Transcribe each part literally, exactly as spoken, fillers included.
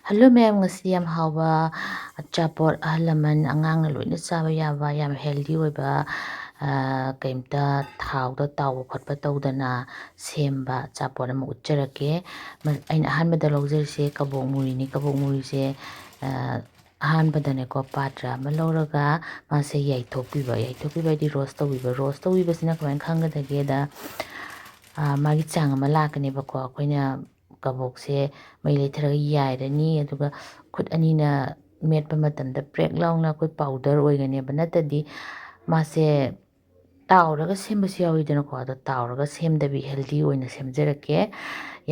Hello ꯃꯌꯥꯝ, ꯉꯁꯤ ꯌꯥꯝ ꯍꯥꯎꯕ ꯑꯆꯥꯄꯣꯠ, ꯑꯍꯜ ꯂꯃꯟ ꯑꯉꯥꯡꯅ ꯂꯣꯏꯅ ꯆꯥꯕ ꯌꯥꯕ, ꯌꯥꯝ healthy ꯑꯣꯏꯕ, ꯑ, ꯀꯩꯝꯇ ꯊꯥꯎꯗ ꯇꯥꯎꯕ ꯈꯣꯠꯄ ꯇꯧꯗꯅ ꯁꯦꯝꯕ ꯑꯆꯥꯄꯣꯠ ꯑꯃ ꯎꯠꯆꯔꯛꯀꯦ꯫ ꯃ-, ꯑꯩꯅ ꯑꯍꯥꯟꯕꯗ ꯂꯧꯖꯔꯤꯁꯦ ꯀꯕꯣꯛ ꯃꯨꯔꯤꯅꯤ꯫ ꯀꯕꯣꯛ ꯃꯨꯔꯤꯁꯦ, ꯑ, ꯑꯍꯥꯟꯕꯗꯅꯦꯀꯣ, ꯄꯥꯇ꯭ꯔ ꯑꯃ ꯂꯧꯔꯒ ꯃꯥꯁꯦ ꯌꯥꯏꯊꯣꯛꯄꯤꯕ꯫ ꯌꯥꯏꯊꯣꯛꯄꯤꯕ ꯍꯥꯏꯗꯤ roast ꯇꯧꯕꯤꯕ꯫ Roast ꯇꯧꯕꯤꯕꯁꯤꯅ ꯀꯃꯥꯏꯅ ꯈꯪꯒꯗꯒꯦꯗ, ꯑ, ꯃꯥꯒꯤ ꯆꯥꯡ ꯑꯃ ꯂꯥꯛꯀꯅꯦꯕꯀꯣ꯫ ꯑꯩꯈꯣꯏꯅ ꯀꯕꯣꯛꯁꯦ ꯃꯩ ꯂꯩꯊꯔꯒ ꯌꯥꯏꯔꯅꯤ, ꯑꯗꯨꯒ ꯈꯨꯠ ꯑꯅꯤꯅ ꯃꯦꯠꯄ ꯃꯇꯝꯗ ꯄ꯭ꯔꯦꯛ ꯂꯥꯎꯅ ꯑꯩꯈꯣꯏ powder ꯑꯣꯏꯒꯅꯦꯕ꯫ ꯅꯠꯇ꯭ꯔꯗꯤ ꯃꯥꯁꯦ ꯇꯥꯎꯔꯒ ꯁꯦꯝꯕꯁꯨ ꯌꯥꯎꯋꯤꯗꯅꯀꯣ, ꯑꯗꯣ ꯇꯥꯎꯔꯒ ꯁꯦꯝꯗꯕꯤ healthy ꯑꯣꯏꯅ ꯁꯦꯝꯖꯔꯛꯀꯦ꯫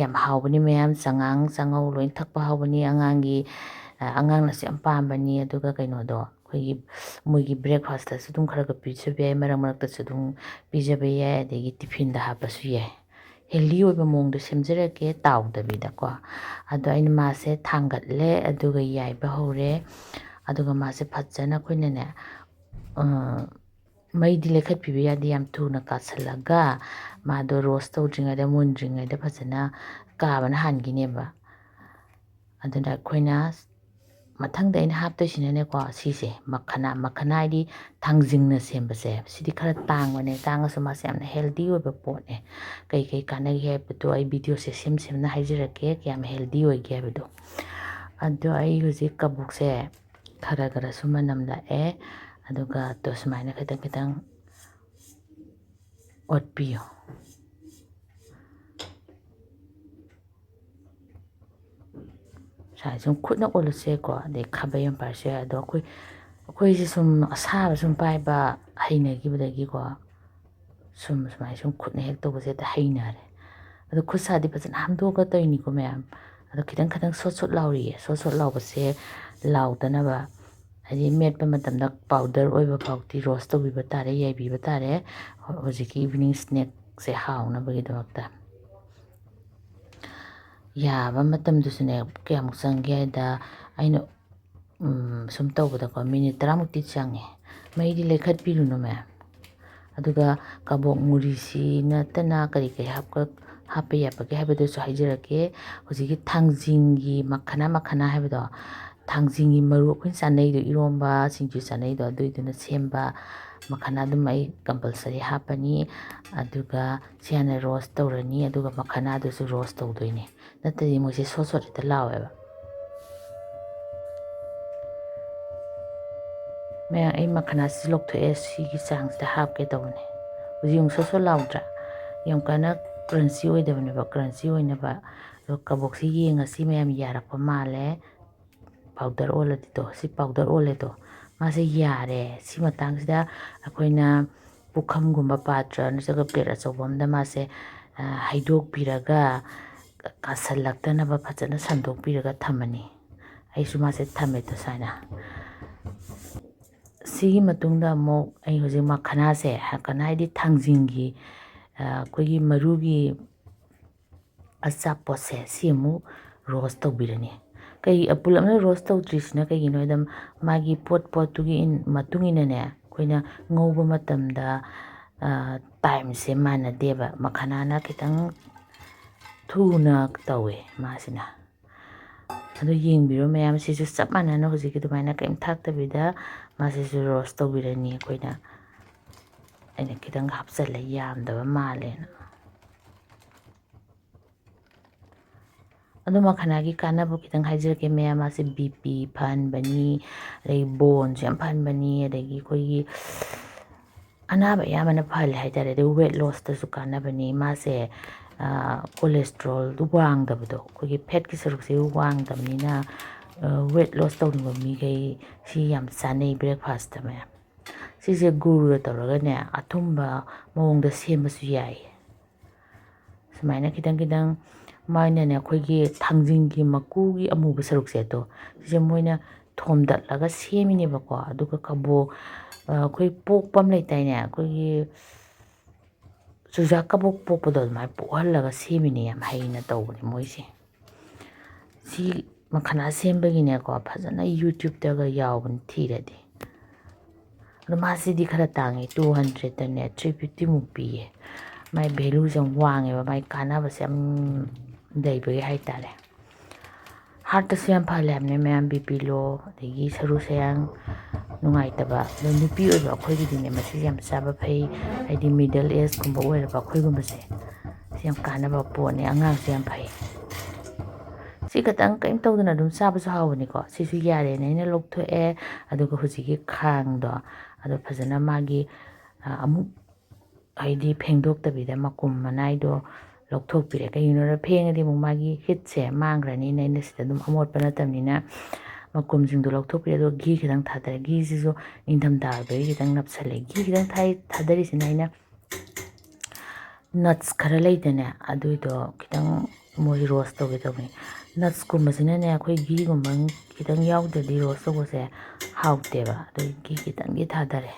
ꯌꯥꯝ ꯍꯥꯎꯕꯅꯤ ꯃꯌꯥꯝ, ꯆꯉꯥꯡ, ꯆꯥꯉꯧ ꯂꯣꯏꯅ ꯊꯛꯄ ꯍꯥꯎꯕꯅꯤ꯫ ꯑꯉꯥꯡꯒꯤ, ꯑ, ꯑꯉꯥꯡꯅꯁꯨ ꯌꯥꯝ ꯄꯥꯝꯕꯅꯤ꯫ ꯑꯗꯨꯒ ꯀꯩꯅꯣꯗꯣ, ꯑꯩꯈꯣꯏꯒꯤ ꯃꯣꯏꯒꯤ breakfastꯇꯁꯨ ꯑꯗꯨꯝ ꯈꯔ ꯈꯔ ꯄꯤꯖꯕ ꯌꯥꯏ, ꯃꯔꯛ ꯃꯔꯛꯇꯁꯨ ꯑꯗꯨꯝ ꯄꯤꯖꯕ ꯌꯥꯏ, ꯑꯗꯒꯤ tiffinꯗ ꯍꯥꯞꯄꯁꯨ ꯌꯥꯏ꯫ Healthy ꯑꯣꯏꯕ ꯃꯑꯣꯡꯗ ꯁꯦꯝꯖꯔꯛꯀꯦ, ꯇꯥꯎꯗꯕꯤꯗꯀꯣ꯫ ꯑꯗꯣ ꯑꯩꯅ ꯃꯥꯁꯦ ꯊꯥꯡꯒꯠꯂꯦ, ꯑꯗꯨꯒ ꯌꯥꯏꯕ ꯍꯧꯔꯦ꯫ ꯑꯗꯨꯒ ꯃꯥꯁꯦ ꯐꯖꯅ ꯑꯩꯈꯣꯏꯅꯅꯦ, ꯑ, ꯃꯩꯗꯤ ꯂꯩꯈꯠꯄꯤꯕ ꯌꯥꯗꯦ, ꯌꯥꯝ ꯊꯨꯅ ꯀꯥꯁꯜꯂꯒ ꯃꯥꯗꯣ roast ꯇꯧꯗ꯭ꯔꯤꯉꯩꯗ, ꯃꯨꯟꯗ꯭ꯔꯤꯉꯩꯗ ꯐꯖꯅ ꯀꯥꯕꯅ ꯍꯥꯟꯈꯤꯅꯦꯕ꯫ ꯑꯗꯨꯅ ꯑꯩꯈꯣꯏꯅ ꯃꯊꯪꯗ ꯑꯩꯅ ꯍꯥꯞꯇꯣꯏꯁꯤꯅꯅꯦꯀꯣ, ꯁꯤꯁꯦ ꯃꯈꯅꯥ, ꯃꯈꯅꯥ ꯍꯥꯏꯗꯤ ꯊꯥꯡꯖꯤꯡꯅ ꯁꯦꯝꯕꯁꯦ, ꯁꯤꯗꯤ ꯈꯔ ꯇꯥꯡꯕꯅꯦ, ꯇꯥꯡꯉꯁꯨ ꯃꯥꯁꯦ ꯌꯥꯝꯅ healthy ꯑꯣꯏꯕ ꯄꯣꯠꯅꯦ꯫ ꯀꯩ ꯀꯩ ꯀꯥꯟꯅꯒꯦ ꯍꯥꯏꯕꯗꯣ ꯑꯩ videoꯁꯦ ꯁꯦꯝ ꯁꯦꯝꯅ ꯍꯥꯏꯖꯔꯛꯀꯦ, ꯀꯌꯥꯝ healthy ꯑꯣꯏꯒꯦ ꯍꯥꯏꯕꯗꯣ꯫ ꯑꯗꯣ ꯑꯩ ꯍꯧꯖꯤꯛ ꯀꯕꯣꯛꯁꯦ ꯈꯔ ꯈꯔꯁꯨ ꯃꯅꯝ ꯂꯥꯛꯑꯦ, ꯑꯗꯨꯒ ꯇꯣ ꯁꯨꯃꯥꯏꯅ ꯈꯤꯇꯪ ꯈꯤꯇꯪ ꯑꯣꯠꯄꯤꯌꯨ꯫ ꯁꯨꯃꯥꯏꯅ ꯁꯨꯝ ꯈꯨꯠꯅ ꯑꯣꯠꯂꯁꯦꯀꯣ, ꯑꯗꯩ ꯈꯥꯕꯩ ꯑꯃ ꯄꯥꯏꯔꯁꯨ ꯌꯥꯏ꯫ ꯑꯗꯣ ꯑꯩꯈꯣꯏ, ꯑꯩꯈꯣꯏꯁꯦ ꯁꯨꯝ ꯑꯁꯥꯕ ꯁꯨꯝ ꯄꯥꯏꯕ ꯍꯩꯅꯈꯤꯕꯗꯒꯤꯀꯣ, ꯁꯨꯝ ꯁꯨꯃꯥꯏꯅ ꯁꯨꯝ ꯈꯨꯠꯅ ꯍꯦꯛ ꯇꯧꯕꯁꯦ ꯍꯦꯛꯇ ꯍꯩꯅꯔꯦ꯫ ꯑꯗꯣ ꯈꯨꯠ ꯁꯥꯗꯤ ꯐꯖꯅ ꯍꯥꯝꯗꯣꯛꯑꯒ ꯇꯧꯔꯤꯅꯤꯀꯣ ꯃꯌꯥꯝ꯫ ꯑꯗꯣ ꯈꯤꯇꯪ ꯈꯤꯇꯪ ꯁꯣꯠ ꯁꯣꯠ ꯂꯥꯎꯔꯤꯌꯦ꯫ ꯁꯣꯠ ꯁꯣꯠ ꯂꯥꯎꯕꯁꯦ ꯂꯥꯎꯗꯅꯕ, ꯍꯥꯏꯗꯤ ꯃꯦꯠꯄ ꯃꯇꯝꯗ powder ꯑꯣꯏꯕ ꯐꯥꯎꯗꯤ roast ꯇꯧꯕꯤꯕ ꯇꯥꯔꯦ, ꯌꯥꯏꯕꯤꯕ ꯇꯥꯔꯦ, ꯍꯧꯖꯤꯛꯀꯤ evening snackꯁꯦ ꯍꯥꯎꯅꯕꯒꯤꯗꯃꯛꯇ꯫ ꯌꯥꯕ ꯃꯇꯝꯗꯨꯁꯨꯅꯦ, ꯀꯌꯥꯃꯨꯛ ꯆꯪꯒꯦ ꯍꯥꯏꯗ, ꯑꯩꯅ, ꯎꯝ, ꯁꯨꯝ ꯇꯧꯕꯗꯀꯣ, minute ꯇꯔꯥꯃꯨꯛꯇꯤ ꯆꯪꯉꯦ꯫ ꯃꯩꯗꯤ ꯂꯩꯈꯠꯄꯤꯔꯨꯅꯨ ꯃꯌꯥꯝ꯫ ꯑꯗꯨꯒ ꯀꯕꯣꯛ ꯃꯨꯔꯤꯁꯤ ꯅꯠꯇꯅ ꯀꯔꯤ ꯀꯔꯤ ꯍꯥꯞꯀ-, ꯍꯥꯞꯄ ꯌꯥꯕꯒꯦ ꯍꯥꯏꯕꯗꯨꯁꯨ ꯍꯥꯏꯖꯔꯛꯀꯦ꯫ ꯍꯧꯖꯤꯛꯀꯤ ꯊꯥꯡꯖꯤꯡꯒꯤ ꯃꯈꯅꯥ ꯃꯈꯅꯥ ꯍꯥꯏꯕꯗꯣ, ꯊꯥꯡꯖꯤꯡꯒꯤ ꯃꯔꯨ ꯑꯩꯈꯣꯏꯅ ꯆꯥꯅꯩꯗꯣ, ꯏꯔꯣꯝꯕ, ꯁꯤꯡꯖꯨ ꯆꯥꯅꯩꯗꯣ, ꯑꯗꯨꯏꯗꯨꯅ ꯁꯦꯝꯕ ꯃꯈꯅꯥ ꯑꯗꯨꯝ ꯑꯩ ꯀꯝꯄꯜꯁꯔꯤ ꯍꯥꯞꯄꯅꯤ꯫ ꯑꯗꯨꯒ ꯁꯤ ꯍꯥꯟꯅ ꯔꯣꯁ ꯇꯧꯔꯅꯤ, ꯑꯗꯨꯒ ꯃꯈꯅꯥꯗꯨꯁꯨ ꯔꯣꯁ ꯇꯧꯗꯣꯏꯅꯦ, ꯅꯠꯇ꯭ꯔꯗꯤ ꯃꯣꯏꯁꯦ ꯁꯣꯠ ꯁꯣꯠ ꯍꯦꯛꯇ ꯂꯥꯎꯋꯦꯕ꯫ ꯃꯌꯥꯝ, ꯑꯩ ꯃꯈꯅꯥꯁꯤ ꯂꯧꯊꯣꯛꯑꯦ, ꯁꯤꯒꯤ ꯆꯥꯡꯁꯤꯗ ꯍꯥꯞꯀꯦ ꯇꯧꯕꯅꯦ꯫ ꯍꯧꯖꯤꯛ ꯑꯃꯨꯛ ꯁꯣꯠ ꯁꯣꯠ ꯂꯥꯎꯗ꯭ꯔꯥ? ꯌꯥꯝ ꯀꯟꯅ ꯀ꯭ꯔꯟꯆꯤ ꯑꯣꯏꯗꯕꯅꯦꯕ, ꯀ꯭ꯔꯟꯆꯤ ꯑꯣꯏꯅꯕ꯫ ꯑꯗꯣ ꯀꯕꯣꯛꯁꯤ ꯌꯦꯡꯉꯁꯤ ꯃꯌꯥꯝ, ꯌꯥꯔꯛꯄ ꯃꯥꯜꯂꯦ꯫ ꯄꯥꯎꯗꯔ ꯑꯣꯜꯂꯗꯤꯗꯣ, ꯁꯤ ꯄꯥꯎꯗꯔ ꯑꯣꯜꯂꯦꯗꯣ, ꯃꯥꯁꯦ ꯌꯥꯔꯦ꯫ ꯁꯤ ꯃꯇꯥꯡꯁꯤꯗ ꯑꯩꯈꯣꯏꯅ ꯄꯨꯈꯝꯒꯨꯝꯕ ꯄꯥꯇ꯭ꯔ ꯅꯠꯇ꯭ꯔꯒ ꯄ꯭ꯂꯦꯠ ꯑꯆꯧꯕ ꯑꯃꯗ ꯃꯥꯁꯦ, ꯑ, ꯍꯩꯗꯣꯛꯄꯤꯔꯒ ꯀꯥꯁꯜꯂꯛꯇꯅꯕ ꯐꯖꯅ ꯁꯟꯗꯣꯛꯄꯤꯔꯒ ꯊꯝꯃꯅꯤ꯫ ꯑꯩꯁꯨ ꯃꯥꯁꯦ ꯊꯝꯃꯦ ꯇꯣ ꯁꯨꯃꯥꯏꯅ꯫ ꯁꯤꯒꯤ ꯃꯇꯨꯡꯗ ꯑꯃꯨꯛ ꯑꯩ ꯍꯧꯖꯤꯛ ꯃꯈꯅꯥꯁꯦ, ꯃꯈꯅꯥ ꯍꯥꯏꯗꯤ ꯊꯥꯡꯖꯤꯡꯒꯤ, ꯑ, ꯑꯩꯈꯣꯏꯒꯤ ꯃꯔꯨꯒꯤ ꯑꯆꯥꯄꯣꯠꯁꯦ ꯁꯤ ꯑꯃꯨꯛ ꯔꯣꯁ ꯇꯧꯕꯤꯔꯅꯤ꯫ ꯀꯩ, ꯄꯨꯂꯞꯅ ꯔꯣꯁ ꯇꯧꯗ꯭ꯔꯤꯁꯤꯅ ꯀꯩꯒꯤꯅꯣ ꯍꯥꯏꯗ, ꯃꯥꯒꯤ ꯄꯣꯠ ꯄꯣꯠꯇꯨꯒꯤ ꯏꯟ-, ꯃꯇꯨꯡ ꯏꯟꯅꯅꯦ, ꯑꯩꯈꯣꯏꯅ ꯉꯧꯕ ꯃꯇꯝꯗ, ꯑ, ꯇꯥꯏꯝꯁꯦ ꯃꯥꯟꯅꯗꯦꯕ꯫ ꯃꯈꯅꯥꯅ ꯈꯤꯇꯪ ꯊꯨꯅ ꯇꯧꯋꯦ ꯃꯥꯁꯤꯅ꯫ ꯑꯗꯨ ꯌꯦꯡꯕꯤꯔꯣ ꯃꯌꯥꯝ, ꯁꯤꯁꯨ ꯆꯞ ꯃꯥꯟꯅꯅ ꯍꯧꯖꯤꯛꯀꯤ ꯑꯗꯨꯃꯥꯏꯅ ꯀꯩꯝ ꯊꯥꯛꯇꯕꯤꯗ ꯃꯥꯁꯤꯁꯨ ꯔꯣꯁ ꯇꯧꯕꯤꯔꯅꯤ ꯑꯩꯈꯣꯏꯅ꯫ ꯑꯩꯅ ꯈꯤꯇꯪ ꯍꯥꯞꯆꯜꯂꯦ, ꯌꯥꯝꯗꯕ ꯃꯥꯜꯂꯦꯅ꯫ ꯑꯗꯣ ꯃꯈꯅꯥꯒꯤ ꯀꯥꯟꯅꯕ ꯈꯤꯇꯪ ꯍꯥꯏꯖꯔꯛꯀꯦ ꯃꯌꯥꯝ, ꯃꯥꯁꯦ ꯕꯤ ꯄꯤ ꯐꯍꯟꯕꯅꯤ, ꯑꯗꯒꯤ ꯕꯣꯟꯁꯨ ꯌꯥꯝ ꯐꯍꯟꯕꯅꯤ, ꯑꯗꯒꯤ ꯑꯩꯈꯣꯏꯒꯤ ꯑꯅꯥꯕ ꯑꯌꯥꯝꯕꯅ ꯐꯍꯜꯂꯦ ꯍꯥꯏꯇꯥꯔꯦ꯫ ꯑꯗꯩ ꯋꯦꯠ ꯂꯣꯁꯇꯁꯨ ꯀꯥꯟꯅꯕꯅꯤ ꯃꯥꯁꯦ꯫ ꯀꯣꯂꯦꯁꯇ꯭ꯔꯣꯜꯗꯨ ꯋꯥꯡꯗꯕꯗꯣ, ꯑꯩꯈꯣꯏꯒꯤ ꯐꯦꯠꯀꯤ ꯁꯔꯨꯛꯁꯦ ꯋꯥꯡꯗꯕꯅꯤꯅ, ꯋꯦꯠ ꯂꯣꯁ ꯇꯧꯅꯤꯡꯕ ꯃꯤꯈꯩ ꯁꯤ ꯌꯥꯝ ꯆꯥꯅꯩ ꯕ꯭ꯔꯦꯛꯐꯥꯁꯇ ꯃꯌꯥꯝ꯫ ꯁꯤꯁꯦ ꯒꯨꯔꯒ ꯇꯧꯔꯒꯅꯦ, ꯑꯊꯨꯝꯕ ꯃꯑꯣꯡꯗ ꯁꯦꯝꯕꯁꯨ ꯌꯥꯏ꯫ ꯁꯨꯃꯥꯏꯅ ꯈꯤꯇꯪ ꯈꯤꯇꯪ ꯃꯣꯏꯅꯅꯦ, ꯑꯩꯈꯣꯏꯒꯤ ꯊꯥꯡꯖꯤꯡꯒꯤ ꯃꯀꯨꯒꯤ ꯑꯃꯨꯕ ꯁꯔꯨꯛꯁꯦ, ꯑꯗꯣ ꯁꯤꯁꯦ ꯃꯣꯏꯅ ꯊꯣꯝꯗꯠꯂꯒ ꯁꯦꯝꯃꯤꯅꯦꯕꯀꯣ꯫ ꯑꯗꯨꯒ ꯀꯕꯣꯛ, ꯑ, ꯑꯩꯈꯣꯏ ꯄꯣꯛꯄ ꯑꯃ ꯂꯩꯗꯥꯏꯅꯦ, ꯑꯩꯈꯣꯏꯒꯤ ꯆꯨꯖꯥꯛ ꯀꯕꯣꯛ ꯄꯣꯛꯄꯗꯣ, ꯑꯗꯨꯃꯥꯏꯅ ꯄꯣꯛꯍꯜꯂꯒ ꯁꯦꯝꯃꯤꯅꯦ꯫ ꯌꯥꯝ ꯍꯩꯅ ꯇꯧꯕꯅꯦ ꯃꯣꯏꯁꯦ꯫ ꯁꯤ ꯃꯈꯅꯥ ꯁꯦꯝꯕꯒꯤꯅꯦꯀꯣ, ꯐꯖꯅ YouTubeꯇꯒ ꯌꯥꯎꯕꯅꯤ ꯊꯤꯔꯗꯤ꯫ ꯑꯗꯣ ꯃꯥꯁꯤꯗꯤ ꯈꯔ ꯇꯥꯡꯉꯤ, two hundredꯇꯅꯦ three fiftyꯃꯨꯛ ꯄꯤꯌꯦ꯫ ꯃꯥꯏ ꯚꯦꯂꯨꯁꯦ ꯌꯥꯝ ꯋꯥꯡꯉꯦꯕ, ꯃꯥꯏ ꯀꯥꯟꯅꯕꯁꯦ ꯌꯥꯝ ꯂꯩꯕꯒꯤ ꯍꯥꯏꯇꯥꯔꯦ꯫ ꯍꯥꯔꯠꯇꯁꯨ ꯌꯥꯝ ꯐꯍꯜꯂꯦ ꯍꯥꯏꯕꯅꯦ ꯃꯌꯥꯝ, ꯕꯤ ꯄꯤ ꯂꯣ, ꯑꯗꯒꯤ ꯁꯔꯨ ꯁꯌꯥꯡ ꯅꯨꯡꯉꯥꯏꯇꯕ, ꯑꯗꯣ ꯅꯨꯄꯤ ꯑꯣꯏꯕ ꯑꯩꯈꯣꯏꯒꯤꯗꯤꯅꯦ ꯃꯁꯤꯁꯦ ꯌꯥꯝ ꯆꯥꯕ ꯐꯩ꯫ ꯍꯥꯏꯗꯤ ꯃꯤꯗꯜ ꯑꯦꯖꯀꯨꯝꯕ ꯑꯣꯏꯔꯕ ꯑꯩꯈꯣꯏꯒꯨꯝꯕꯁꯦ ꯁꯤ ꯌꯥꯝ ꯀꯥꯟꯅꯕ ꯄꯣꯠꯅꯦ, ꯑꯉꯥꯡꯁꯨ ꯌꯥꯝ ꯐꯩ꯫ ꯁꯤ ꯈꯇꯪ ꯀꯔꯤꯝ ꯇꯧꯗꯅ ꯑꯗꯨꯝ ꯆꯥꯕꯁꯨ ꯍꯥꯎꯕꯅꯤꯀꯣ꯫ ꯁꯤꯁꯨ ꯌꯥꯔꯦꯅ ꯑꯩꯅ ꯂꯧꯊꯣꯛꯑꯦ꯫ ꯑꯗꯨꯒ ꯍꯧꯖꯤꯛꯀꯤ ꯈꯥꯡꯗꯣ ꯑꯗꯣ ꯐꯖꯅ ꯃꯥꯒꯤ, ꯑ, ꯑꯃꯨꯛ ꯍꯥꯏꯗꯤ ꯐꯦꯡꯗꯣꯛꯇꯕꯤꯗ ꯃꯀꯨꯝ ꯃꯅꯥꯏꯗꯣ ꯂꯧꯊꯣꯛꯄꯤꯔꯦ꯫ ꯀꯩꯒꯤꯅꯣꯗ ꯐꯦꯡꯉꯗꯤ ꯑꯃꯨꯛ ꯃꯥꯒꯤ ꯍꯤꯠꯁꯦ ꯃꯥꯡꯈ꯭ꯔꯅꯤꯅ ꯑꯩꯅ ꯁꯤꯗ ꯑꯗꯨꯝ ꯑꯃꯣꯠꯄ ꯅꯠꯇꯕꯅꯤꯅ ꯃꯀꯨꯝꯁꯤꯡꯗꯣ ꯂꯧꯊꯣꯛꯄꯤꯔꯦ꯫ ꯑꯗꯨꯒ ꯘꯤ ꯈꯤꯇꯪ ꯊꯥꯗꯔꯦ꯫ ꯘꯤꯁꯤꯁꯨ ꯅꯤꯡꯊꯝꯊꯥ ꯑꯣꯏꯕꯒꯤ ꯈꯤꯇꯪ ꯅꯞꯁꯜꯂꯦ꯫ ꯘꯤ ꯈꯤꯇꯪ ꯊꯥꯏ-, ꯊꯥꯗꯔꯤꯁꯤꯅ ꯑꯩꯅ ꯅꯠꯁ ꯈꯔ ꯂꯩꯗꯅꯦ, ꯑꯗꯨꯏꯗꯣ ꯈꯤꯇꯪ ꯃꯣꯏ ꯔꯣꯁ ꯇꯧꯒꯦ ꯇꯧꯕꯅꯤ꯫ ꯅꯠꯁꯀꯨꯝꯕꯁꯤꯅꯅꯦ ꯑꯩꯈꯣꯏ ꯘꯤꯒꯨꯝꯕ ꯈꯤꯇꯪ ꯌꯥꯎꯗ꯭ꯔꯗꯤ ꯔꯣꯁ ꯇꯧꯕꯁꯦ ꯍꯥꯎꯇꯦꯕ꯫ ꯑꯗꯨꯒꯤ ꯘꯤ ꯈꯤꯇꯪꯗꯤ ꯊꯥꯗꯔꯦ꯫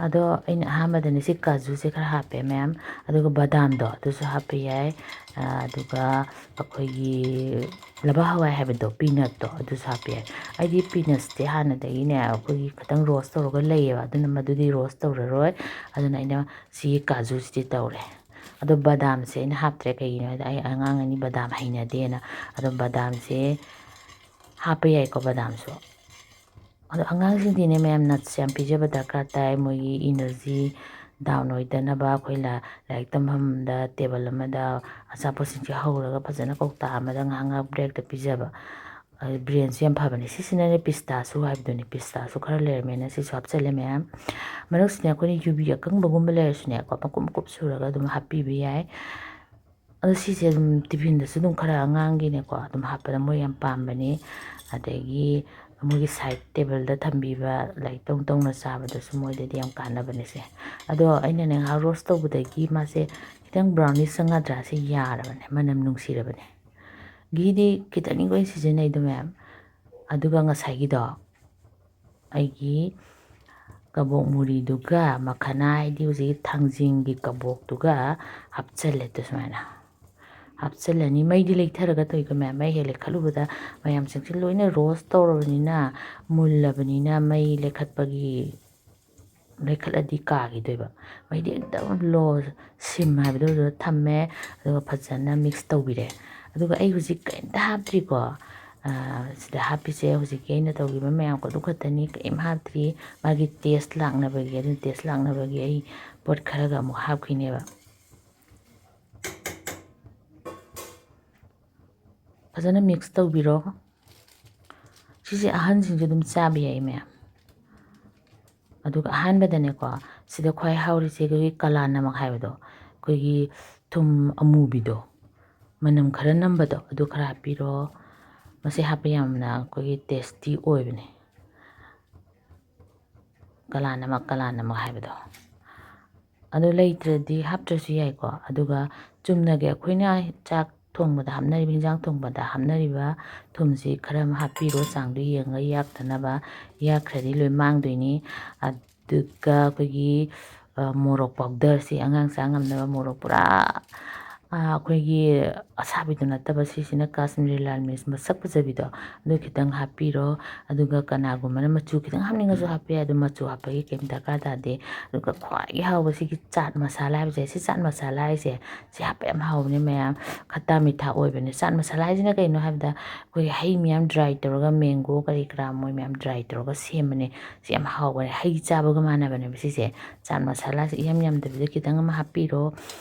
ꯑꯗꯣ ꯑꯩꯅ ꯑꯍꯥꯟꯕꯗꯅꯦ ꯁꯤ ꯀꯥꯖꯨꯁꯦ ꯈꯔ ꯍꯥꯞꯄꯦ ꯃꯌꯥꯝ, ꯑꯗꯨꯒ ꯕꯗꯥꯝꯗꯣ ꯑꯗꯨꯁꯨ ꯍꯥꯞꯄ ꯌꯥꯏ, ꯑꯗꯨꯒ ꯑꯩꯈꯣꯏꯒꯤ ꯂꯩꯕꯥꯛ ꯍꯋꯥꯏ ꯍꯥꯏꯕꯗꯣ, ꯄꯤꯅꯠꯇꯣ, ꯑꯗꯨꯁꯨ ꯍꯥꯞꯄ ꯌꯥꯏ꯫ ꯑꯩꯗꯤ ꯄꯤꯅꯠꯁꯇꯤ ꯍꯥꯟꯅꯗꯒꯤꯅꯦ ꯑꯩꯈꯣꯏꯒꯤ ꯈꯤꯇꯪ ꯔꯣꯁ ꯇꯧꯔꯒ ꯂꯩꯌꯦꯕ, ꯑꯗꯨꯅ ꯃꯗꯨꯗꯤ ꯔꯣꯁ ꯇꯧꯔꯔꯣꯏ꯫ ꯑꯗꯨꯅ ꯑꯩꯅ ꯁꯤꯒꯤ ꯀꯥꯖꯨꯁꯤꯗꯤ ꯇꯧꯔꯦ꯫ ꯑꯗꯣ ꯕꯗꯥꯝꯁꯦ ꯑꯩꯅ ꯍꯥꯞꯇ꯭ꯔꯦ, ꯀꯩꯒꯤꯅꯣ ꯍꯥꯏꯗ ꯑꯩ ꯑꯉꯥꯡ ꯑꯅꯤ ꯕꯗꯥꯝ ꯍꯩꯅꯗꯦꯅ꯫ ꯑꯗꯣ ꯕꯗꯥꯝꯁꯦ ꯍꯥꯞꯄ ꯌꯥꯏꯀꯣ, ꯕꯗꯥꯝꯁꯨ꯫ ꯑꯗꯣ ꯑꯉꯥꯡꯁꯤꯡꯗꯤꯅꯦ ꯃꯌꯥꯝ ꯅꯠꯁꯦ ꯌꯥꯝ ꯄꯤꯖꯕ ꯗꯔꯀꯥꯔ ꯇꯥꯏ, ꯃꯣꯏꯒꯤ ꯏꯅꯔꯖꯤ ꯗꯥꯎꯟ ꯑꯣꯏꯗꯅꯕ꯫ ꯑꯩꯈꯣꯏ ꯂꯥꯏꯔꯤꯛ ꯇꯝꯐꯝꯗ ꯇꯦꯕꯜ ꯑꯃꯗ ꯑꯆꯥꯄꯣꯠꯁꯤꯡꯁꯦ ꯍꯧꯔꯒ ꯐꯖꯅ ꯀꯧꯇꯥ ꯑꯃꯗ ꯉꯥꯏꯍꯥꯛ ꯉꯥꯏꯍꯥꯛ ꯕ꯭ꯔꯦꯛꯇ ꯄꯤꯖꯕ, ꯕ꯭ꯔꯦꯟꯁꯨ ꯌꯥꯝ ꯐꯕꯅꯤ꯫ ꯁꯤꯁꯤꯅꯅꯦ ꯄꯤꯁꯇꯥꯁꯨ ꯍꯥꯏꯕꯗꯨꯅꯤ, ꯄꯤꯁꯇꯥꯁꯨ ꯈꯔ ꯂꯩꯔꯝꯃꯦꯅ ꯁꯤꯁꯨ ꯍꯥꯞꯆꯤꯜꯂꯦ ꯃꯌꯥꯝ꯫ ꯃꯔꯛꯁꯤꯅ ꯑꯩꯈꯣꯏꯅ ꯌꯨꯕꯤ ꯑꯀꯪꯕꯒꯨꯝꯕ ꯂꯩꯔꯁꯨꯅꯦꯀꯣ, ꯃꯀꯨꯞ ꯃꯀꯨꯞ ꯁꯨꯔꯒ ꯑꯗꯨꯝ ꯍꯥꯞꯄꯤꯕ ꯌꯥꯏ꯫ ꯑꯗꯣ ꯁꯤꯁꯦ ꯑꯗꯨꯝ ꯇꯤꯐꯤꯟꯗꯁꯨ ꯑꯗꯨꯝ ꯈꯔ ꯑꯉꯥꯡꯒꯤꯅꯦꯀꯣ ꯑꯗꯨꯝ ꯍꯥꯞꯄꯗ ꯃꯣꯏ ꯌꯥꯝ ꯄꯥꯝꯕꯅꯤ꯫ ꯑꯗꯒꯤ ꯃꯣꯏꯒꯤ ꯁꯥꯏꯠ ꯇꯦꯕꯜꯗ ꯊꯝꯕꯤꯕ ꯂꯥꯏꯔꯤꯛ ꯇꯧ ꯇꯧꯅ ꯆꯥꯕꯗꯁꯨ ꯃꯣꯏꯗꯗꯤ ꯌꯥꯝ ꯀꯥꯟꯅꯕꯅꯦ ꯁꯦ꯫ ꯑꯗꯣ ꯑꯩꯅꯅꯦ ꯉꯥꯏꯍꯥꯛ ꯔꯣꯁ ꯇꯧꯕꯗꯒꯤ ꯃꯥꯁꯦ ꯈꯤꯇꯪ ꯕ꯭ꯔꯥꯎꯅꯤꯁ ꯆꯪꯒꯗ꯭ꯔꯥ, ꯁꯤ ꯌꯥꯔꯕꯅꯦ, ꯃꯅꯝ ꯅꯨꯡꯁꯤꯔꯕꯅꯦ꯫ ꯘꯤꯗꯤ ꯈꯤꯇꯪꯅꯤꯀꯣ ꯑꯩꯅ ꯁꯤꯖꯤꯟꯅꯩꯗꯣ ꯃꯌꯥꯝ꯫ ꯑꯗꯨꯒ ꯉꯁꯥꯏꯒꯤꯗꯣ ꯑꯩꯒꯤ ꯀꯕꯣꯛ ꯃꯨꯔꯤꯗꯨꯒ ꯃꯈꯅꯥ, ꯍꯥꯏꯗꯤ ꯍꯧꯖꯤꯛꯀꯤ ꯊꯥꯡꯖꯤꯡꯒꯤ ꯀꯕꯣꯛꯇꯨꯒ ꯍꯥꯞꯆꯜꯂꯦ꯫ ꯑꯗꯨ ꯁꯨꯃꯥꯏꯅ ꯍꯥꯞꯆꯜꯂꯅꯤ꯫ ꯃꯩꯗꯤ ꯂꯩꯊꯔꯒ ꯇꯧꯏꯀꯣ ꯃꯌꯥꯝ, ꯃꯩ ꯍꯦꯛ ꯂꯩꯈꯠꯂꯨꯕꯗ ꯃꯌꯥꯝꯁꯤꯡꯁꯦ ꯂꯣꯏꯅ ꯔꯣꯁ ꯇꯧꯔꯕꯅꯤꯅ, ꯃꯨꯜꯂꯕꯅꯤꯅ ꯃꯩ ꯂꯩꯈꯠꯄꯒꯤ ꯂꯩꯈꯠꯂꯗꯤ ꯀꯥꯈꯤꯗꯣꯏꯕ꯫ ꯃꯩꯗꯤ ꯑꯦꯛꯗꯝ low ꯁꯤꯝ ꯍꯥꯏꯕꯗꯨꯗ ꯊꯝꯃꯦ꯫ ꯑꯗꯨꯒ ꯐꯖꯅ mix ꯇꯧꯕꯤꯔꯦ꯫ ꯑꯗꯨꯒ ꯑꯩ ꯍꯧꯖꯤꯛ ꯀꯔꯤꯝꯇ ꯍꯥꯞꯇ꯭ꯔꯤꯀꯣ꯫ ꯁꯤꯗ ꯍꯥꯞꯄꯤꯁꯦ ꯍꯧꯖꯤꯛꯀꯤ ꯑꯩꯅ ꯇꯧꯈꯤꯕ ꯃꯌꯥꯝ ꯑꯗꯨ ꯈꯛꯇꯅꯤ, ꯀꯔꯤꯝ ꯍꯥꯞꯇ꯭ꯔꯤ꯫ ꯃꯥꯒꯤ taste ꯂꯥꯛꯅꯕꯒꯤ, ꯑꯗꯨꯅ taste ꯂꯥꯛꯅꯕꯒꯤ ꯑꯩ ꯄꯣꯠ ꯈꯔꯒ ꯑꯃꯨꯛ ꯍꯥꯞꯈꯤꯅꯦꯕ꯫ ꯐꯖꯅ mix ꯇꯧꯕꯤꯔꯣ꯫ ꯁꯤꯁꯦ ꯑꯍꯟꯁꯤꯡꯁꯨ ꯑꯗꯨꯝ ꯆꯥꯕ ꯌꯥꯏ ꯃꯌꯥꯝ꯫ ꯑꯗꯨꯒ ꯑꯍꯥꯟꯕꯗꯅꯦꯀꯣ, ꯁꯤꯗ ꯈ꯭ꯋꯥꯏ ꯍꯥꯎꯔꯤꯁꯦ ꯑꯩꯈꯣꯏꯒꯤ ꯀꯂꯥ ꯅꯃꯛ ꯍꯥꯏꯕꯗꯣ, ꯑꯩꯈꯣꯏꯒꯤ ꯊꯨꯝ ꯑꯃꯨꯕꯤꯗꯣ, ꯃꯅꯝ ꯈꯔ ꯅꯝꯕꯗꯣ, ꯑꯗꯨ ꯈꯔ ꯍꯥꯞꯄꯤꯔꯣ꯫ ꯃꯁꯤ ꯍꯥꯞꯄ ꯌꯥꯝꯅ ꯑꯩꯈꯣꯏꯒꯤ tasty ꯑꯣꯏꯕꯅꯦ, ꯀꯂꯥ ꯅꯃꯛ, ꯀꯂꯥ ꯅꯃꯛ ꯍꯥꯏꯕꯗꯣ꯫ ꯑꯗꯨ ꯂꯩꯇ꯭ꯔꯗꯤ ꯍꯥꯞꯇ꯭ꯔꯁꯨ ꯌꯥꯏꯀꯣ꯫ ꯑꯗꯨꯒ ꯆꯨꯝꯅꯒꯤ ꯑꯩꯈꯣꯏꯅ ꯆꯥꯛ ꯊꯣꯡꯕꯗ ꯍꯥꯞꯅꯔꯤꯕ, ꯍꯤꯟꯖꯥꯡ ꯊꯣꯡꯕꯗ ꯍꯥꯞꯅꯔꯤꯕ ꯊꯨꯝꯁꯤ ꯈꯔ ꯑꯃ ꯍꯥꯞꯄꯤꯔꯣ, ꯆꯥꯡꯗꯨ ꯌꯦꯡꯉꯒ, ꯌꯥꯛꯇꯅꯕ꯫ ꯌꯥꯛꯈ꯭ꯔꯗꯤ ꯂꯣꯏ ꯃꯥꯡꯗꯣꯏꯅꯤ꯫ ꯑꯗꯨꯒ ꯑꯩꯈꯣꯏꯒꯤ, ꯑ, ꯃꯣꯔꯣꯛ powder ꯁꯤ, ꯑꯉꯥꯡ ꯆꯥ ꯉꯝꯅꯕ ꯃꯣꯔꯣꯛ ꯄꯨꯔꯥ, ꯑ, ꯑꯩꯈꯣꯏꯒꯤ ꯑꯁꯥꯕꯤꯗꯨ ꯅꯠꯇꯕ, ꯁꯤꯁꯤꯅ ꯀꯥꯁꯃꯤꯔꯤ ꯂꯥꯜ ꯃꯤꯔꯆ ꯃꯁꯛ ꯐꯖꯕꯤꯗꯣ, ꯑꯗꯨ ꯈꯤꯇꯪ ꯍꯥꯞꯄꯤꯔꯣ꯫ ꯑꯗꯨꯒ ꯀꯅꯥꯒꯨꯝꯕꯅ ꯃꯆꯨ ꯈꯤꯇꯪ ꯍꯥꯞꯅꯤꯡꯉꯁꯨ ꯍꯥꯞꯄ ꯌꯥꯏ, ꯑꯗꯨ ꯃꯆꯨ ꯍꯥꯞꯄꯒꯤ ꯀꯩꯝ ꯗꯔꯀꯥꯔ ꯇꯥꯗꯦ꯫ ꯑꯗꯨꯒ ꯈ꯭ꯋꯥꯏꯗꯒꯤ ꯍꯥꯎꯕ ꯁꯤꯒꯤ ꯆꯥꯠ ꯃꯁꯥꯂꯥ ꯍꯥꯏꯕꯁꯦ, ꯁꯤ ꯆꯥꯠ ꯃꯁꯥꯂꯥ ꯍꯥꯏꯁꯦ, ꯁꯤ ꯍꯥꯞꯄ ꯌꯥꯝ ꯍꯥꯎꯕꯅꯦ ꯃꯌꯥꯝ, ꯈꯠꯇꯥ ꯃꯤꯊꯥ ꯑꯣꯏꯕꯅꯦ꯫ ꯆꯥꯠ ꯃꯁꯥꯂꯥ ꯍꯥꯏꯁꯤꯅ ꯀꯩꯅꯣ ꯍꯥꯏꯕꯗ, ꯑꯩꯈꯣꯏꯒꯤ ꯍꯩ ꯃꯌꯥꯝ dry ꯇꯧꯔꯒ, mango ꯀꯔꯤ ꯀꯔꯥ ꯃꯣꯏ ꯃꯌꯥꯝ dry ꯇꯧꯔꯒ ꯁꯦꯝꯕꯅꯦ꯫ ꯁꯤ ꯌꯥꯝ ꯍꯥꯎꯕꯅꯦ, ꯍꯩ ꯆꯥꯕꯒ ꯃꯥꯟꯅꯕꯅꯦꯕ ꯁꯤꯁꯦ꯫ ꯆꯥꯠ ꯃꯁꯥꯂꯥꯁꯦ ꯏꯌꯥꯝ ꯌꯥꯝꯗꯕꯤꯗ ꯈꯤꯇꯪ ꯑꯃ ꯍꯥꯞꯄꯤꯔꯣ,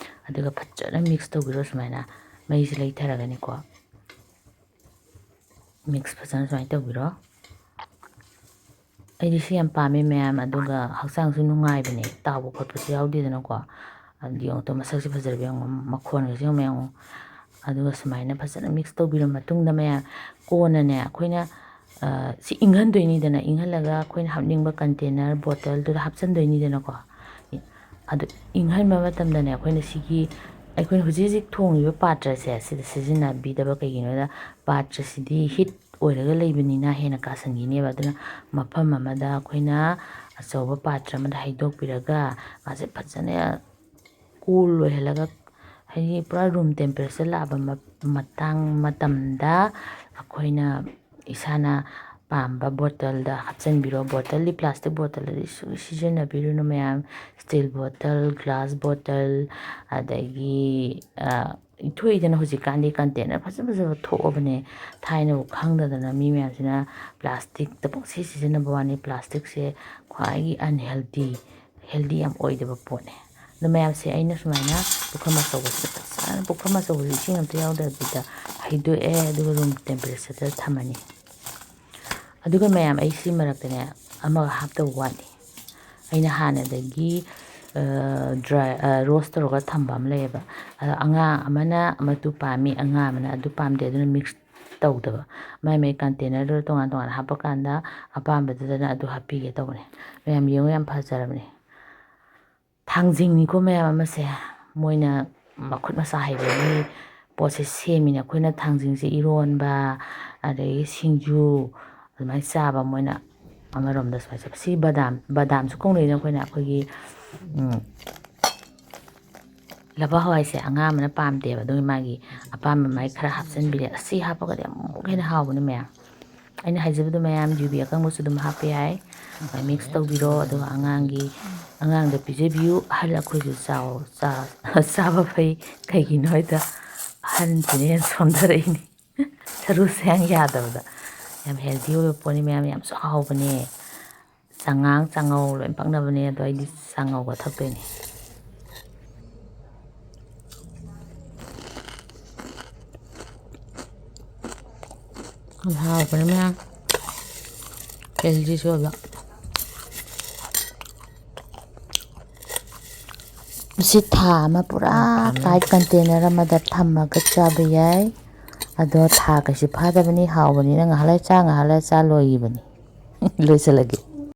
ꯑꯗꯨꯒ ꯐꯖꯅ mix ꯇꯧꯕꯤꯔꯣ꯫ ꯁꯨꯃꯥꯏꯅ ꯃꯩꯁꯦ ꯂꯩꯊꯔꯒꯅꯤꯀꯣ, mix ꯐꯖꯅ ꯁꯨꯃꯥꯏꯅ ꯇꯧꯕꯤꯔꯣ꯫ ꯑꯩꯗꯤ ꯁꯤ ꯌꯥꯝ ꯄꯥꯝꯃꯦ ꯃꯌꯥꯝ, ꯑꯗꯨꯒ ꯍꯛꯆꯥꯡꯁꯨ ꯅꯨꯡꯉꯥꯏꯕꯅꯦ, ꯇꯥꯎꯕ ꯈꯣꯠꯄꯁꯨ ꯌꯥꯎꯗꯦꯗꯅꯀꯣ꯫ ꯑꯗꯨ ꯌꯦꯡꯉꯣ ꯇꯣ, ꯃꯁꯛꯁꯦ ꯐꯖꯔꯕ ꯌꯦꯡꯉꯣ, ꯃꯈꯣꯟꯒꯁꯦ ꯌꯦꯡꯉꯣ ꯃꯌꯥꯝ꯫ ꯑꯗꯨꯒ ꯁꯨꯃꯥꯏꯅ ꯐꯖꯅ mix ꯇꯧꯕꯤꯔ ꯃꯇꯨꯡꯗ ꯃꯌꯥꯝ, ꯀꯣꯟꯅꯅꯦ ꯑꯩꯈꯣꯏꯅ, ꯑ, ꯁꯤ ꯏꯪꯍꯟꯗꯣꯏꯅꯤꯗꯅ, ꯏꯪꯍꯜꯂꯒ ꯑꯩꯈꯣꯏꯅ ꯍꯥꯞꯅꯤꯡꯕ container, bottle ꯗꯨꯗ ꯍꯥꯞꯆꯤꯟꯗꯣꯏꯅꯤꯗꯅꯀꯣ꯫ ꯑꯗꯨ ꯏꯪꯍꯟꯕ ꯃꯇꯝꯗꯅꯦ, ꯑꯩꯈꯣꯏꯅ ꯁꯤꯒꯤ, ꯑꯩꯈꯣꯏꯅ ꯍꯧꯖꯤꯛ ꯍꯧꯖꯤꯛ ꯊꯣꯡꯉꯤꯕ ꯄꯥꯇ꯭ꯔꯁꯦ ꯁꯤꯗ ꯁꯤꯖꯤꯟꯅꯕꯤꯗꯕ꯫ ꯀꯩꯒꯤꯅꯣꯗ, ꯄꯥꯇ꯭ꯔꯁꯤꯗꯤ heat ꯑꯣꯏꯔꯒ ꯂꯩꯕꯅꯤꯅ ꯍꯦꯟꯅ ꯀꯥꯁꯟꯈꯤꯅꯦꯕ꯫ ꯑꯗꯨꯅ ꯃꯐꯝ ꯑꯃꯗ ꯑꯩꯈꯣꯏꯅ ꯑꯆꯧꯕ ꯄꯥꯇ꯭ꯔ ꯑꯃꯗ ꯍꯩꯗꯣꯛꯄꯤꯔꯒ ꯃꯥꯁꯦ ꯐꯖꯅ cool ꯑꯣꯏꯍꯜꯂꯒ, ꯍꯥꯏꯗꯤ ꯄꯨꯔꯥ room temperature ꯂꯥꯛꯑꯕ ꯃ-, ꯃꯇꯥꯡ, ꯃꯇꯝꯗ ꯑꯩꯈꯣꯏꯅ ꯏꯁꯥꯅ ꯄꯥꯝꯕ ꯕꯣꯇꯜꯗ ꯍꯥꯞꯆꯤꯟꯕꯤꯔꯣ꯫ ꯕꯣꯇꯜꯗꯤ, ꯄ꯭ꯂꯥꯁꯇꯤꯛ ꯕꯣꯇꯜꯗꯗꯤ ꯁꯨꯡ ꯁꯤꯖꯤꯟꯅꯕꯤꯔꯨꯅꯨ ꯃꯌꯥꯝ꯫ ꯁ꯭ꯇꯤꯜ ꯕꯣꯇꯜ, ꯒ꯭ꯂꯥꯁ ꯕꯣꯇꯜ, ꯑꯗꯒꯤ ꯏꯊꯣꯛꯏꯗꯅ ꯍꯧꯖꯤꯛꯀꯥꯟꯗꯤ ꯀꯟꯇꯦꯅꯔ ꯐꯖ ꯐꯖꯕ ꯊꯣꯛꯑꯕꯅꯦ꯫ ꯊꯥꯏꯅꯕꯨ ꯈꯪꯗꯗꯅ ꯃꯤ ꯃꯌꯥꯝꯁꯤꯅ ꯄ꯭ꯂꯥꯁꯇꯤꯛꯇ ꯄꯪꯁꯤ ꯁꯤꯖꯤꯟꯅꯕ ꯋꯥꯅꯤ꯫ ꯄ꯭ꯂꯥꯁꯇꯤꯛꯁꯦ ꯈ꯭ꯋꯥꯏꯒꯤ ꯑꯟꯍꯦꯜꯗꯤ, ꯍꯦꯜꯗꯤ ꯌꯥꯝ ꯑꯣꯏꯗꯕ ꯄꯣꯠꯅꯦ꯫ ꯑꯗꯣ ꯃꯌꯥꯝꯁꯦ ꯑꯩꯅ ꯁꯨꯃꯥꯏꯅ ꯄꯨꯈꯝ ꯑꯆꯧꯕꯁꯤꯗ ꯐꯖꯅ, ꯄꯨꯈꯝ ꯑꯆꯧꯕꯁꯤ ꯏꯁꯤꯡ ꯑꯝꯇ ꯌꯥꯎꯗꯕꯤꯗ ꯍꯩꯗꯣꯛꯑꯦ, ꯑꯗꯨꯒ ꯔꯨꯝ ꯇꯦꯝꯄꯔꯦꯆꯔꯗ ꯊꯝꯃꯅꯤ꯫ ꯑꯗꯨꯒ ꯃꯌꯥꯝ, ꯑꯩ ꯁꯤ ꯃꯔꯛꯇꯅꯦ ꯑꯃꯒ ꯍꯥꯞꯇꯕ ꯋꯥꯠꯂꯤ꯫ ꯑꯩꯅ ꯍꯥꯟꯅꯗꯒꯤ ꯗ꯭ꯔꯥꯏ ꯔꯣꯁ ꯇꯧꯔꯒ ꯊꯝꯕ ꯑꯃ ꯂꯩꯌꯦꯕ꯫ ꯑꯗꯣ ꯑꯉꯥꯡ ꯑꯃꯅ ꯑꯃꯗꯨ ꯄꯥꯝꯃꯤ, ꯑꯉꯥꯡ ꯑꯃꯅ ꯑꯗꯨ ꯄꯥꯝꯗꯦ, ꯑꯗꯨꯅ ꯃꯤꯛꯁ ꯇꯧꯗꯕ꯫ ꯃꯥꯏ ꯃꯥꯏ ꯀꯟꯇꯦꯅꯔꯗꯨ ꯇꯣꯉꯥꯟ ꯇꯣꯉꯥꯟꯅ ꯍꯥꯞꯄꯀꯥꯟꯗ ꯑꯄꯥꯝꯕꯗꯨꯗꯅ ꯑꯗꯨ ꯍꯥꯞꯄꯤꯒꯦ ꯇꯧꯕꯅꯦ꯫ ꯃꯌꯥꯝ ꯌꯦꯡꯉꯨ, ꯌꯥꯝ ꯐꯖꯔꯕꯅꯦ꯫ ꯊꯥꯡꯖꯤꯡꯅꯤꯀꯣ ꯃꯌꯥꯝ ꯑꯃꯁꯦ꯫ ꯃꯣꯏꯅ ꯃꯈꯨꯠ ꯃꯁꯥ ꯍꯩꯕꯒꯤ ꯄꯣꯠꯁꯦ ꯁꯦꯝꯃꯤꯅꯦ꯫ ꯑꯩꯈꯣꯏꯅ ꯊꯥꯡꯖꯤꯡꯁꯦ ꯏꯔꯣꯟꯕ, ꯑꯗꯒꯤ ꯁꯤꯡꯖꯨ, ꯑꯗꯨꯃꯥꯏꯅ ꯆꯥꯕ꯫ ꯃꯣꯏꯅ ꯑꯃꯔꯣꯝꯗ ꯁꯨꯃꯥꯏꯅ ꯆꯥꯕ꯫ ꯁꯤ ꯕꯗꯥꯝ, ꯕꯗꯥꯝꯁꯨ ꯀꯧꯅꯩꯅ ꯑꯩꯈꯣꯏꯅ, ꯑꯩꯈꯣꯏꯒꯤ ꯎꯝ, ꯂꯐꯣꯏ ꯍꯋꯥꯏꯁꯦ ꯑꯉꯥꯡ ꯑꯃꯅ ꯄꯥꯝꯗꯦꯕ, ꯑꯗꯨꯒꯤ ꯃꯥꯒꯤ ꯑꯄꯥꯝꯕ ꯃꯥꯏ ꯈꯔ ꯍꯥꯞꯆꯤꯟꯕꯤꯔꯦ꯫ ꯑꯁꯤ ꯍꯥꯞꯄꯒꯗꯤ ꯑꯃꯨꯛ ꯍꯦꯟꯅ ꯍꯥꯎꯕꯅꯦ ꯃꯌꯥꯝ꯫ ꯑꯩꯅ ꯍꯥꯏꯖꯕꯗꯣ ꯃꯌꯥꯝ, ꯌꯨꯕꯤ ꯑꯀꯪꯕꯁꯨ ꯑꯗꯨꯝ ꯍꯥꯞꯄ ꯌꯥꯏ꯫ ꯑꯗꯨꯃꯥꯏꯅ ꯃꯤꯛꯁ ꯇꯧꯕꯤꯔꯣ, ꯑꯗꯨꯒ ꯑꯉꯥꯡꯒꯤ, ꯑꯉꯥꯡꯗ ꯄꯤꯖꯕꯤꯌꯨ꯫ ꯑꯍꯜ ꯑꯩꯈꯣꯏꯁꯨ ꯆꯥꯎ-, ꯆꯥ-, ꯆꯥꯕ ꯐꯩ꯫ ꯀꯩꯒꯤꯅꯣ ꯍꯥꯏꯗ, ꯑꯍꯟꯁꯤꯅ ꯍꯦꯟꯅ ꯁꯣꯟꯊꯔꯛꯏꯅꯤ꯫ ꯁꯔꯨ ꯁꯌꯥꯡ ꯌꯥꯗꯕꯗ꯫ ꯌꯥꯝ ꯍꯦꯜꯗꯤ ꯑꯣꯏꯕ ꯄꯣꯠꯅꯤ ꯃꯌꯥꯝ, ꯌꯥꯝꯁꯨ ꯍꯥꯎꯕꯅꯦ꯫ ꯆꯉꯥꯡ, ꯆꯥꯉꯧ ꯂꯣꯏ ꯄꯛꯅꯕꯅꯦ, ꯑꯗꯣ ꯑꯩꯗꯤ ꯆꯥꯉꯧꯒ ꯊꯛꯇꯣꯏꯅꯦ꯫ ꯌꯥꯝ ꯍꯥꯎꯕꯅꯦ ꯃꯌꯥꯝ, ꯍꯦꯜꯗꯤꯁꯨ ꯑꯣꯏꯕ꯫ ꯃꯁꯤ ꯊꯥ ꯑꯃ ꯄꯨꯔꯥ ꯌꯥꯝ ꯄꯥꯝꯃꯦ꯫ ꯇꯥꯏꯠ ꯀꯟꯇꯦꯅꯔ ꯑꯃꯗ ꯊꯝꯃꯒ ꯆꯥꯕ ꯌꯥꯏ꯫ ꯑꯗꯣ ꯊꯥ ꯀꯩꯁꯨ ꯐꯥꯗꯕꯅꯤ, ꯍꯥꯎꯕꯅꯤꯅ ꯉꯥꯏꯍꯥꯛ ꯂꯩꯔ ꯆꯥ, ꯉꯥꯏꯍꯥꯛ ꯂꯩꯔ ꯆꯥ ꯂꯣꯏꯈꯤꯕꯅꯤ꯫ ꯂꯣꯏꯁꯤꯜꯂꯒꯦ꯫